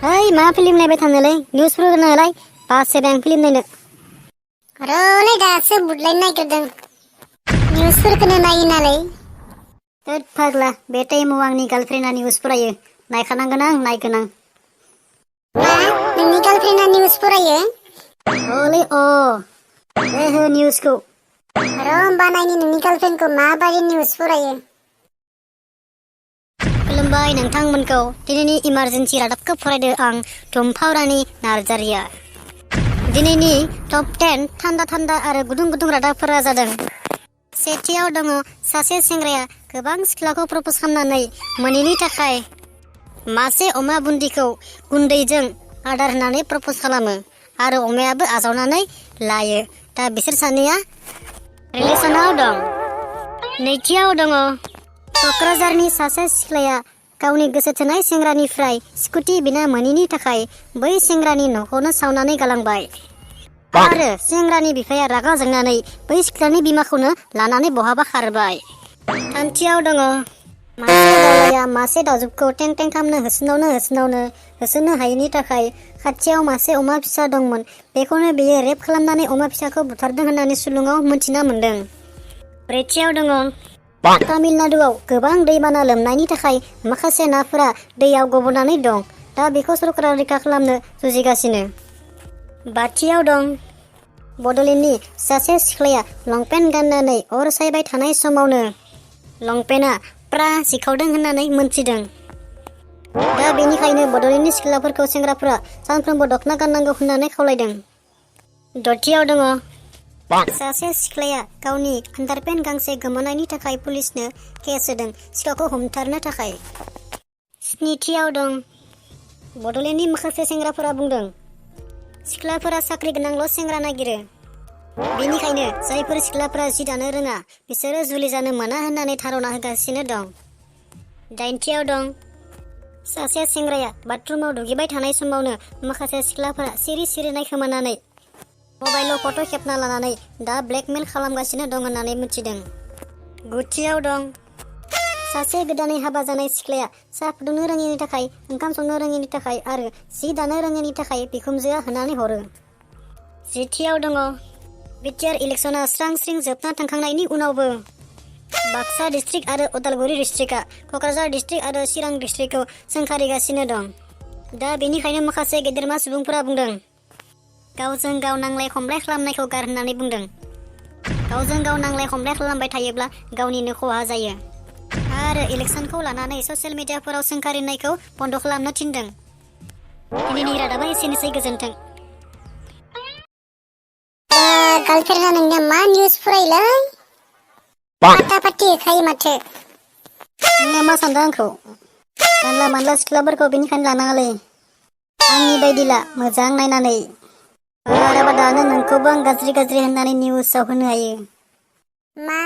Hey, मा film नायबाय थानोलै निउसफोर नायलाय बाससे आं फिल्म नायनो र'लै दासो बुदलायनो नागिरदों निउसफोरखौनो नायो नालाय होद फाग्ला बे टाइमाव आंनि गार्लफ्रेन्डआ निउस फरायो नायखानांगोन आं नायगोन आं मा नोंनि गार्लफ्रेन्डआ निउस फरायो अलै हो निउसखौ र' होमबा नायनि नोंनि गार्लफ्रेन्डखौ माबायदि निउस फरायो खुलुमबाय नोंथांमोनखौ दिनैनि इमारजेन्सि रादाबखौ फरायदो आं थुमफावरानि नार्जारिया दिनैनि टप 10 थान्दा आरो गुदुं रादाबफोरा जादों सेथियाव दङ सासे सेंग्राया गोबां सिख्लाखौ प्रप'ज खालामनानै मोनैनि थाखाय मासे अमा बुन्दिखौ गुन्दैजों आदार होनानै प्रप'ज खालामो आरो अमायाबो आजावनानै लायो दा बिसोर सानैया रिलेसनाव दं नैथियाव दङ क'क्राझारनि सासे सिख्लाया गावनि गोसो थोनाय सेंग्रानिफ्राय स्कुटि बिना मोनैनि थाखाय बै सेंग्रानि न'खौनो सावनानै गालांबाय आरो सेंग्रानि बिफाया रागा जोंनानै बै सिख्लानि बिमाखौनो लानानै बहाबा खारबाय थामथियाव दङ मासे दाउलाया मासे दाउजुबखौ टें खालामनो होसोनो हायैनि थाखाय खाथियाव मासे अमा फिसा दंमोन बेखौनो बेयो रेप खालामनानै अमा फिसाखौ बुथारदों होननानै सुलुङाव मोनथिना मोन्दों ब्रैथियाव दङ तामिलनाडुआव गोबां दैबाना लोमनायनि थाखाय माखासे नाफोरा दैयाव गब'नानै दं दा बेखौ सरकारा रैखा खालामनो जुजिगासिनो बाथियाव दं बड'लेण्डनि सासे सिख्लाया लंपेन गाननानै अर सायबाय थानाय समावनो लंपेना प्रा जिखावदों होननानै मोनथिदों दा बेनिखायनो बड'लेण्डनि सिख्लाफोरखौ सेंग्राफोरा सानफ्रोमबो दख'ना गाननांगौ होननानै खावलायदों दथियाव दङ सासे सिख्लाया गावनि आन्डारपेन्ट गांसे गोमानायनि थाखाय पुलिसनो केस होदों सिखावखौ हमथारनो थाखाय स्निथियाव दं बड'लेण्डनि माखासे सेंग्राफोरा बुंदों सिख्लाफोरा साख्रि गोनांल' सेंग्रा नागिरो बेनिखायनो जायफोर सिख्लाफोरा जि दानो रोङा बिसोरो जुलि जानो मोना होननानै धारना होगासिनो दं दाइनथियाव दं सासे सेंग्राया बाथरुमाव दुगैबाय थानाय समावनो माखासे सिख्लाफोरा सिरि नायखोमानानै मबाइलाव फट' खेबना लानानै दा ब्लेकमेल खालामगासिनो दं होननानै मिथिदों गुथियाव दं सासे गोदानै हाबा जानाय सिख्लाया साहा फुदुंनो रोङिनि थाखाय ओंखाम संनो रोङिनि थाखाय आरो जि दानो रोङिनि थाखाय बिखुनजोआ होनानै हरो जिथियाव दङ बिटिआर इलेक्सना स्रां जोबना थांखांनायनि उनावबो बाक्सा डिस्ट्रिक्ट आरो उदालगुरि डिस्ट्रिक्टआ क'क्राझार डिस्ट्रिक्ट आरो चिरां डिस्ट्रिक्टखौ सोंखारिगासिनो दं दा बेनिखायनो माखासे गेदेरमा सुबुंफोरा बुंदों गावजों गाव नांलाय खमलाय खालामनायखौ गार होननानै बुंदों गावजों गाव नांलाय खमलाय खालामबाय थायोब्ला गावनिनो खहा जायो आरो इलेक्सनखौ लानानै ससियेल मिडियाफोराव सोंखारिनायखौ बन्द' खालामनो थिनदों दिनैनि रादाबा एसेनोसै गोजोन्थों गार्लफ्रेन्डआ नोंनिया मा निउस फरायोलै फाटाफाटि होखायो माथो नोंनिया मा सानदों आंखौ जानला मानला सिख्लाफोरखौ बेनिखायनो लानाङालै आंनि बायदिला मोजां नायनानै बाराबा दानो नोंखौबो आं गाज्रि होननानै निउसाव होनो हायो मा